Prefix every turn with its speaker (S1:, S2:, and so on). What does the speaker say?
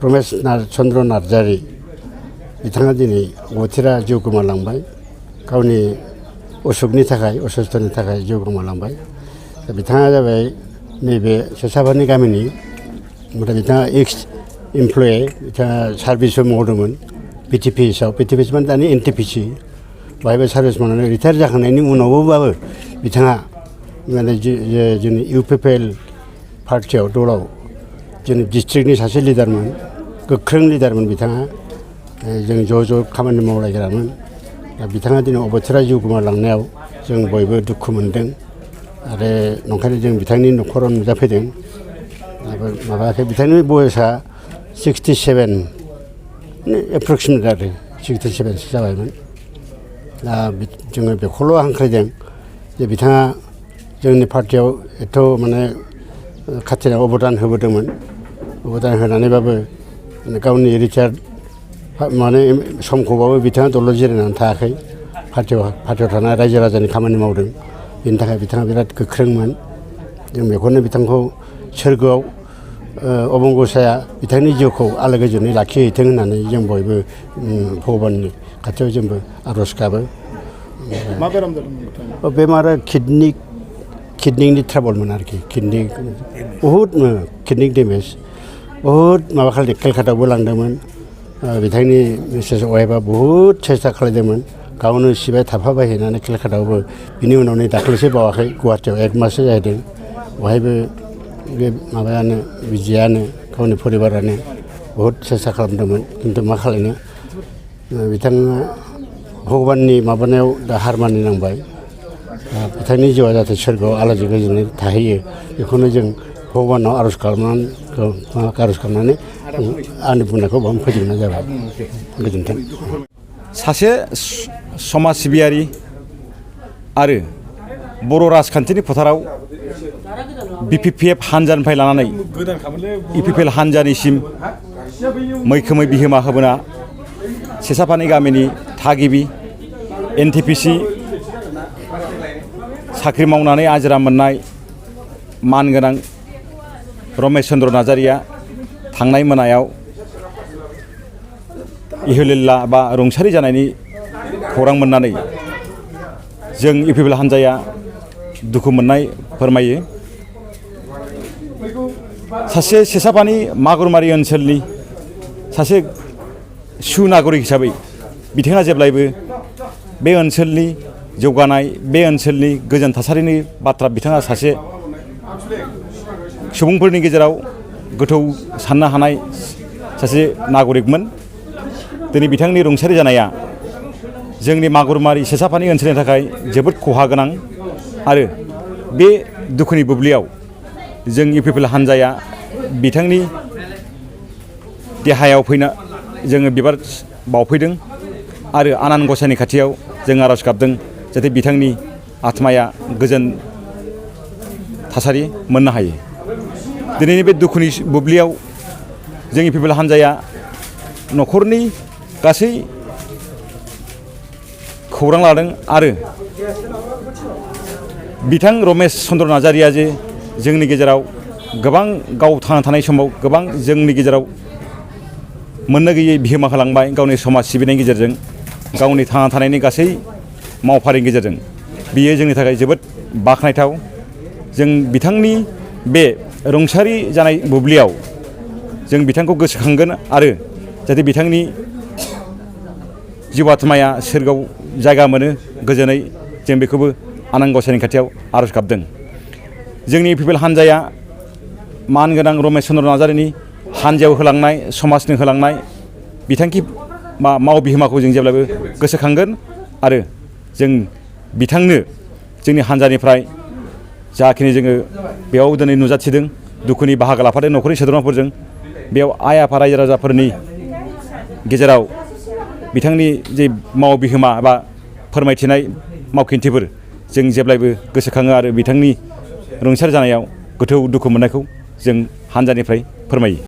S1: रमेश चन्द्र नार्जारी बिथाङा दिनै अबथिरा जिउ गोमालांबाय गावनि असुखनि थाखाय असुस्थनि थाखाय जिउ गोमालांबाय बिथाङा जाबाय नैबे सेसाबानि गामिनि बिथाङा एक्स इमप्लयि बिथाङा सार्भिसबो मावदोंमोन पिटिपिएसआव पिटिपिएस माने दानि एनटिपिसि बाहायबो सार्भिस मावनानै रिटायार जाखांनायनि उनावबाबो बिथाङा माने जोंनि इउपिपिएल पार्टियाव दलाव जोंनि डिस्ट्रिक्टनि सासे लिडारमोन गोख्रों लिडारमोन बिथाङा जों ज' खामानि मावलायग्रामोन दा बिथाङा दिनै अबथिरा जिउ गोमालांनायाव जों बयबो दुखु मोनदों आरो नंखायनो जों बिथांनि न'खराव नुजाफैदों माबायाखै बिथांनि बयसा 67 एप्रक्सिमेट आरो 67सो जाबायमोन दा जोङो बेखौल' हांख्रायदों जे बिथाङा जोंनि पार्टियाव एथ' माने खाथिनाय अबदान होबोदोंमोन अबदान होनानैबाबो गावनि रिटायार माने समखौबाबो बिथाङा दलर जिरायनानै थायाखै पार्टियाव थानाय रायजो राजानि खामानि मावदों बेनि थाखाय बिथाङा बिराद गोख्रोंमोन जों बेखौनो बिथांखौ सोरगोआव अबंगसाया बिथांनि जिउखौ आलो गोजोनै लाखिहैथों होननानै जों बयबो भगबाननि खाथियाव जोंबो आर'ज गाबो
S2: मा बेराम जादोंमोन
S1: बेमारा किडनिनि ट्राबलमोन आरोखि किडनि बहुद किडनि डेमेज बहुद माबा खालामदों केलकाटायावबो लांदोंमोन बिथांनि मिसेस वाइफआ बहुद सेस्था खालामदोंमोन गावनो सिबाय थाफाबायहैनानै केलकाटायावबो बिनि उनाव नै दाख्लैसो बावाखै गुवाहाटियाव 1 माससो जाहैदों बहायबो बे माबायानो बिजियानो गावनि परिबारानो बहुद सेस्था खालामदोंमोन खिन्थु मा खालायनो बिथाङा भगबाननि माबानायाव दा हार मानिनांबाय बिथांनि जिउआ जाहाथे सोरगोआव आलो गोजोनै थाहैयो बेखौनो जों भगबानाव आर'ज खालामनानै आंनि बुंनायखौ बावनो फोजोबनाय जाबाय गोजोन्थों।
S3: सासे समाज सिबियारि आरो बर' राजखान्थिनि फोथाराव बिपिपिएफ हानजानिफ्राय लानानै इपिपिएल हानजानिसिम मैखोमै बिहोमा होबोना सेसाफानि गामिनि थागिबि एनटिपिसि साख्रि मावनानै आजिरा मोननाय मानगोनां रमेश चन्द्र नार्जारिया थांनाय मोनायाव इहलिल्ला बा रुंसारि जानायनि खौरां मोननानै जों इपिपिएल हानजाया दुखु मोननाय फोरमायो। सासे सेसाफानि मागुरमारि ओनसोलनि सासे सुनागरिक हिसाबै बिथाङा जेब्लायबो बे ओनसोलनि जौगानाय बे ओनसोलनि गोजोन थासारिनि बाथ्रा बिथाङा सासे सुबुंफोरनि गेजेराव गोथौ साननो हानाय सासे नागरिकमोन। दिनै बिथांनि रुंसारि जानाया जोंनि मागुरमारि सेसाफानि ओनसोलनि थाखाय जोबोद खहा गोनां आरो बे दुखुनि बुब्लियाव जों इपिपिएल हानजाया बिथांनि देहायाव फैना जोङो बिबार बावफैदों आरो आनान गसाइनि खाथियाव जों आर'ज गाबदों जाहाथे बिथांनि आत्माया गोजोन थासारि मोननो हायो। दिनैनि बे दुखुनि बुब्लियाव जों इपिपिएल हानजाया न'खरनि गासै खौरां लादों आरो बिथां रमेश चन्द्र नार्जारिया जे जोंनि गेजेराव गोबां गाव थांना थानाय समाव गोबां जोंनि गेजेराव मोननो गैयै बिहोमा होलांबाय गावनि समाज सिबिनायनि गेजेरजों गावनि थांना थानायनि गासै मावफारिनि गेजेरजों बियो जोंनि थाखाय जोबोद बाख्नायथाव। जों बिथांनि बे रुंसारि जानाय बुब्लियाव जों बिथांखौ गोसोखांगोन आरो जाहाथे बिथांनि जिउ आत्माया सोरगोआव जायगा मोनो गोजोनै जों बेखौबो आनान गसाइनि खाथियाव आर'ज गाबदों। जोंनि इपिपिएल हानजाया मानगोनां रमेश चन्द्र नार्जारिनि हानजायाव होलांनाय समाजनो होलांनाय बिथांखि बा माव बिहोमाखौ जों जेब्लाबो गोसोखांगोन आरो जों बिथांनो जोंनि हानजानिफ्राय जाखिनि जोङो बेयाव दिनै नुजाथिदों दुखुनि बाहागो लाफादों न'खरनि सोद्रोमाफोरजों बेयाव आइ आफा रायजो राजाफोरनि गेजेराव बिथांनि जे माव बिहोमा बा फोरमायथिनाय मावखिन्थिफोर जों जेब्लायबो गोसोखाङो आरो बिथांनि रुंसारि जानायाव गोथौ दुखु मोननायखौ जों हानजानिफ्राय फोरमायो।